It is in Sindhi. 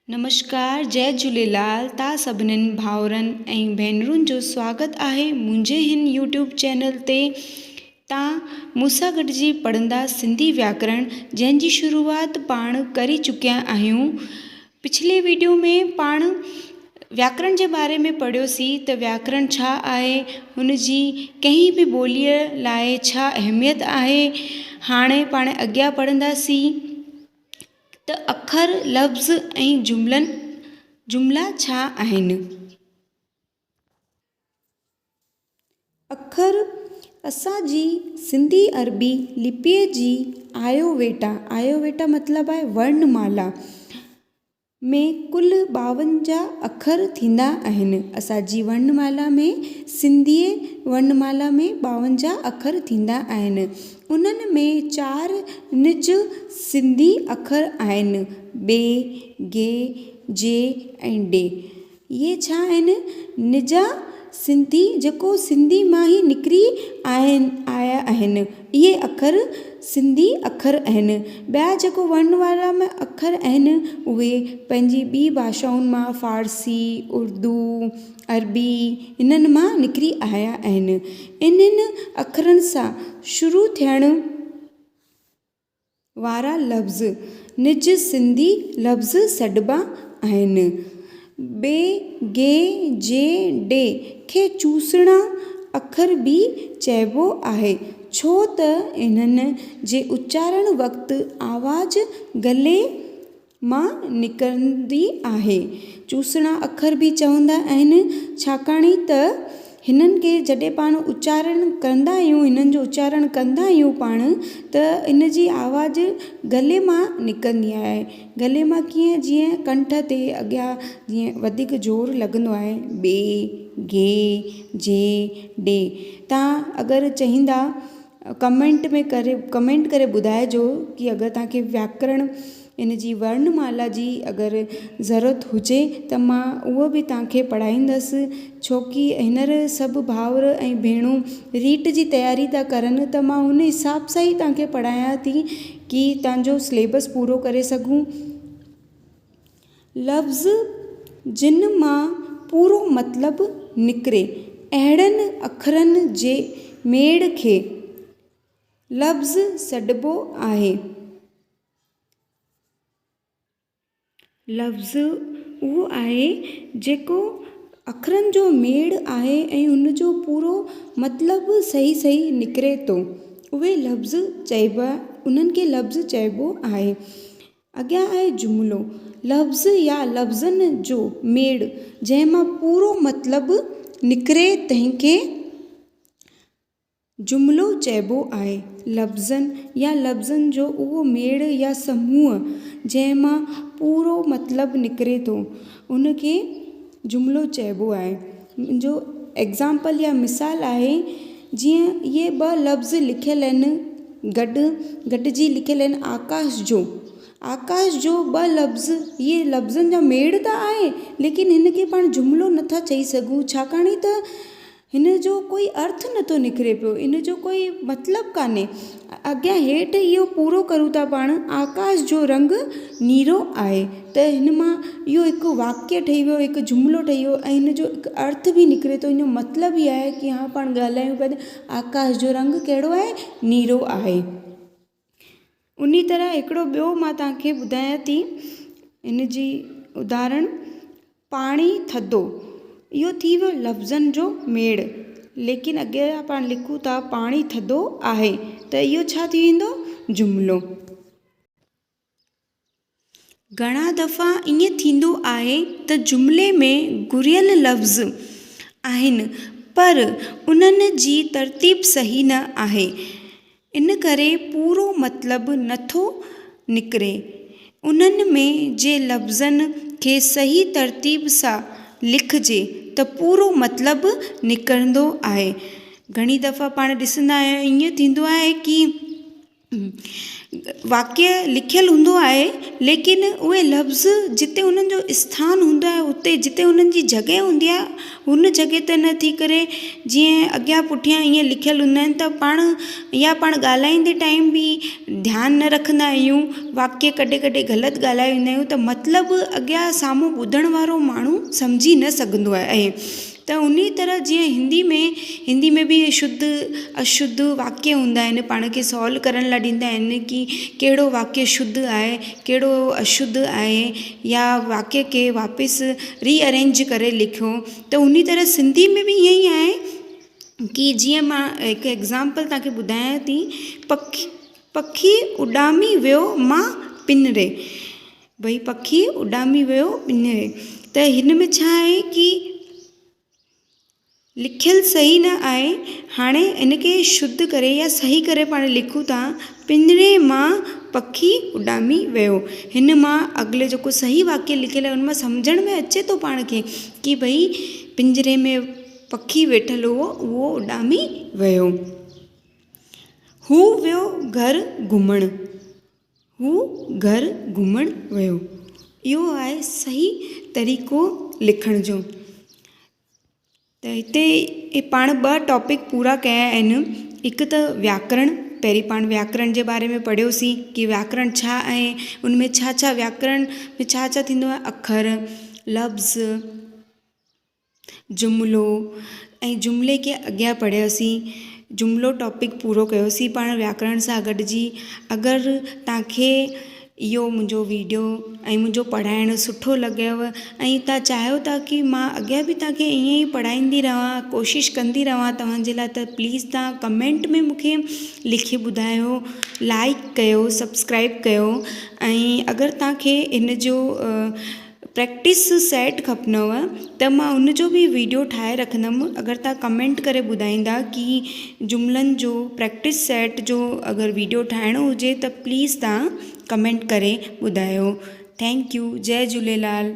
نمشڪار جئي جهوليلال تان سڀنين ڀائرن ۽ ڀينرن جو سواگت آهي منهنجي هن يوٽيوب چينل تي تان مون سان گڏجي پڙهندا سنڌي وياڪرڻ جنهن جي شروعات پاڻ ڪري چڪيا آهيون پڇلي ويڊيو ۾ پاڻ وياڪرڻ جي باري ۾ پڙهيوسين ته وياڪرڻ ڇا آهي هن جي ڪنهن به ٻوليء لاء ڇا اهميت آهي هاڻي پاڻ اڳيان پڙهنداسين ته اکر، لفظ ۽ جملن جملا ڇا آهن؟ اکر اسان جي سنڌي عربي لپيء جي آيوويٽا، آيوويٽا مطلب آهي ورڻ مالا، ۾ ڪل 52 اکر ٿيندا آهن. اسان جي ورڻ مالا ۾ سنڌيء ورڻ مالا ۾ 52 اکر ٿيندا آهن. انهن ۾ چار نج سنڌي اکر آهن، ٻي، گي، جي ۽ ڊي. اهي ڇا آهن؟ نجا سنڌي جيڪو سنڌي مان ئي نڪري آهن آيا آهن. اهي اکر سنڌي اکر آهن. ٻيا جيڪو ورڻ مالا ۾ اکر آهن، اهي پنهنجي ٻي ڀاشائن مان فارسي، اردو، عربي انهن مان نڪري آيا آهن. انهن اکرن سان شروع ٿيڻ وارا لفظ نج سنڌي لفظ سڏبا آهن. ٻي، گي، جي، ڊي کي چوسڻا اکر به چئبو آهي، ڇو ته انهن جي اچارڻ وقت آواز گلي مان نڪرندي آهي. چوسڻا اکر به چوندا آهن، ڇاڪاڻ ته هنن کي جڏهن پاڻ اچارڻ ڪندا آهيون، هنن جو اچارڻ ڪندا آهيون پاڻ ته ان جي آواز گلي مان نڪرندي آهي. گلي مان ڪيئن جيئن ڪنٺ تي اڳيان جيئن وڌيڪ زور لڳندو آهي ٻي، گي، جي، ڊي. تان اگر چاهيندا ڪمينٽ ۾ ڪري ڪمينٽ ڪري ٻڌائجو ڪي اگر توهان کي وياڪرڻ ان جي ورڻ مالا جي اگر ضرورت هجي ته مان اهو به توهان کي پڙهائيندس ڇو ڪي هينئر سڀ ڀائر ۽ ڀيڻون ريٽ جي تياري ٿا ڪرن ته مان ان حساب سان ئي توهان کي پڙهايان ٿي ڪي توهان جو سليبس پورو ڪري سگهون. لفظ جن مان پورو مطلب نڪري، اهڙن اکرن جي ميڙ کي لفظ سڏبو آهي. لفظ اهو آهي جيڪو اکرن جو ميڙ آهي ۽ ان جو پورو مطلب صحيح صحيح نڪري ٿو، اهي لفظ چئبا انهن کي لفظ چئبو آهي. اڳيان آهي جملو، لفظ يا لفظن جو ميڙ جنهن مان پورو مطلب نڪري تنهن کي جملو چئبو آهي. لفظن يا لفظن جو اهو ميڙ يا سموهه جنهن مان پورو مطلب نڪري ٿو ان کي جملو چئبو آهي. منهنجو ايگزامپل يا مثال آهي جيئن اهي ٻه لفظ لکيل آهن گڏ گڏجي لکيل آهن آڪاش جو آڪاش جو ٻه لفظ اهي لفظن جا ميڙ ته آهي ليڪن هن کي پاڻ جملو نٿا چئي سگهون ڇاڪاڻ ته هن جو ڪوئي ارٿ نٿو نڪري پيو ان جو ڪوئي مطلب ڪانهي. اڳيان هيٺ اهو پورو ڪرون ٿا پاڻ آڪاش جو رنگ نيرو آهي ته هن مان اهو هڪ واڪيه ٺهي ويو هڪ جملو ٺهي ويو ۽ هن جو هڪ ارٿ به نڪري ٿو هن جو مطلب ئي آهي ڪي ها پاڻ ڳالهايون پيا ته آڪاش جو رنگ ڪهڙو آهي نيرو آهي. انهي طرح هڪڙو ٻيو مان توهان کي ٻڌايان ٿي ان جي اداهرڻ پاڻي ٿڌو اهو ٿي ويو لفظن جو ميڙ ليڪن اڳيان پاڻ لکون ٿا پاڻي ٿڌو آهي ته اهو ڇا ٿي ويندو جملو. گهڻا دفعا ائين ٿيندو آهي ته جملي ۾ گهريل لفظ آهن پر انهن جي ترتيب صحيح نه آهي، ان ڪري پورو مطلب نٿو نڪري. انهن ۾ جي لفظن کي صحيح ترتيب سان لکجي ته پورو مطلب نڪرندو آهي. گهڻي دفعا پاڻ ڏسندا آهيون ائين ٿيندو آهي ڪي. واڪيه لکيل هوندو آهي ليڪن اهي لفظ جتي انهن جو اسٿان هوندو آهي اتي جتي انهن جي جڳهه هوندي آهي ان جڳهه تي نه ٿي ڪري جيئن اڳيان پٺيان ائين لکيل هوندا آهن ته پاڻ يا پاڻ ڳالهائيندي ٽائيم به ڌيان نه رکندا آهيون واڪيه ڪڏهن ڪڏهن غلط ڳالهائي ويندا آهيون ته مطلب اڳيان سامهون ٻڌڻ وارو ماڻهو سمجهي نه سگهندو آهي ته انهي طرح جيئن هندي ۾ هندي ۾ به شڌ اشڌ واڪيه هوندا آهن پاڻ کي سالو ڪرڻ لاءِ ڏيندا آهن ڪه ڪهڙو واڪيه شڌ آهي ڪهڙو اشڌ آهي يا واڪيه کي واپس ري ارينج ڪري لکيو ته انهي طرح سنڌي ۾ به ائين ئي آهي ڪه جيئن مان هڪ ايگزامپل توهان کي ٻڌايان ٿي پکي پکي اڏامي ويو مان پڃري ڀئي پکي اڏامي ويو پڃري ته هن ۾ ڇا آهي ڪه لکيل صحيح نه آهي هاڻي ان کي شڌ ڪري يا صحيح ڪري پاڻ لکون ٿا پڃري مان پکي اڏامي ويو هن مان اڳلي جيڪو صحيح واڪيه لکيل آهي ان مان سمجهڻ ۾ اچي ٿو پاڻ کي ڪه ڀئي پڃري ۾ پکي ويٺل هو اهو اڏامي ويو هو ويو گهر گهمڻ هو گهر گهمڻ ويو. اهو آهي صحيح طريقو لکڻ جو. ته هتي پاڻ ٻه ٽاپڪ پورا ڪيا آهن. هڪ ته وياڪرڻ پهرين پاڻ وياڪرڻ جي باري ۾ پڙهيوسين ڪه وياڪرڻ ڇا آهي ان ۾ ڇا ڇا وياڪرڻ ۾ ڇا ڇا ٿيندو آهي اکر، لفظ. جملو ۽ جملي کي اڳيان پڙهيوسين جملو ٽاپڪ پورو ڪيوسين پاڻ وياڪرڻ سان گڏجي اگر توهان کي اهو منهنجو وڊيو ۽ منهنجو پڙهائڻ سٺو لڳيو ۽ توهان چاهيو ٿا ڪه مان اڳيان به توهان کي ائين ئي پڙهائيندي رهان ڪوشش ڪندي رهان توهان جي لاءِ ته پليز توهان ڪمينٽ ۾ مون کي لکي ٻڌايو لائيڪ ڪيو سبسڪرائيب ڪيو ۽ اگر توهان کي ان جو پريڪٽس سيٽ کپنو ته مان ان جو به ويڊيو ٺاهي رکندم اگر توهان ڪمينٽ ڪري ٻڌائيندا ڪه جملن جو پريڪٽس سيٽ جو اگر ويڊيو ٺاهڻو هجي ته پليز توهان ڪمينٽ ڪري ٻڌايو thank you جئي جهوليلال.